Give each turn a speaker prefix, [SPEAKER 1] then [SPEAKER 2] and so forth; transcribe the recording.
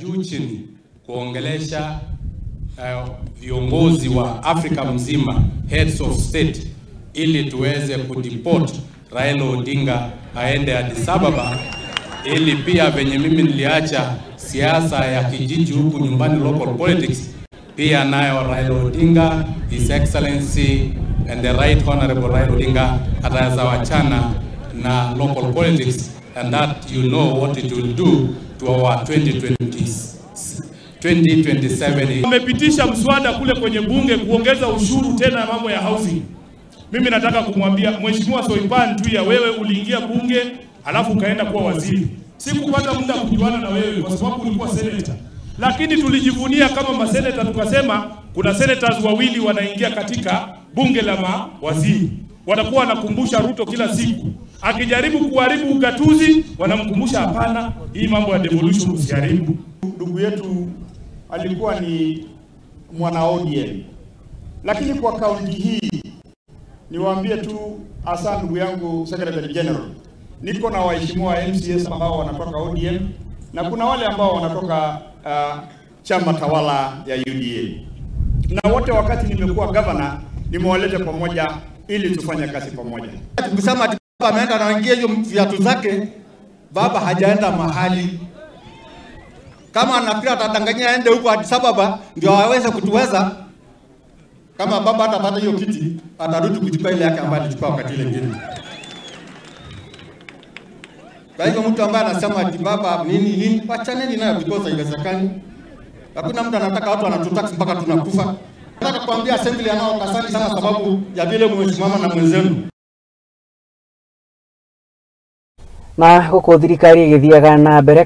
[SPEAKER 1] juu chini kuongelesha viongozi wa Afrika mzima, heads of state, ili tuweze kudeport Raila Odinga aende Addis Ababa, ili pia venye mimi niliacha siasa ya kijiji huku nyumbani, local politics, pia nayo Raila Odinga, His Excellency and the Right Honorable Raila Odinga ataweza wachana na local politics, and that you know what it will do to our 2027.
[SPEAKER 2] Wamepitisha mswada kule kwenye bunge kuongeza ushuru tena mambo ya housing. Mimi nataka kumwambia Mheshimiwa Soipan Tuya, wewe uliingia bunge alafu ukaenda kuwa waziri. Sikupata muda kujuana na wewe kwa sababu ulikuwa senator. Lakini tulijivunia kama maseneta, tukasema kuna senators wawili wanaingia katika bunge la mawaziri. Watakuwa wanakumbusha Ruto kila siku. Akijaribu kuharibu ugatuzi, wanamkumbusha hapana, hii mambo ya devolution usiharibu.
[SPEAKER 3] Ndugu yetu alikuwa ni mwana ODM. Lakini kwa kaunti hii niwaambie tu, hasa ndugu yangu Secretary General, niko na waheshimiwa MCS ambao wanatoka ODM na kuna wale ambao wanatoka chama tawala ya UDA. Na wote wakati nimekuwa governor nimewaleta pamoja ili tufanye kazi pamoja.
[SPEAKER 4] Tukisema ati baba ameenda na ingia hiyo viatu zake, baba hajaenda mahali. Kama anafikiri atadanganyia aende huko Addis Ababa ndio aweze kutuweza, kama baba atapata hiyo kiti atarudi kuchukua ile yake ambayo alichukua wakati ile nyingine. Kwa hivyo mtu ambaye anasema ati baba nini nini, wachaneni nayo because haiwezekani. Hakuna mtu anataka watu wanatutax mpaka tunakufa. Nataka kuambia assembly anao asante sana sababu ya vile mmesimama na mwenzenu.
[SPEAKER 5] Na huko thirikari igithiaga na mbere.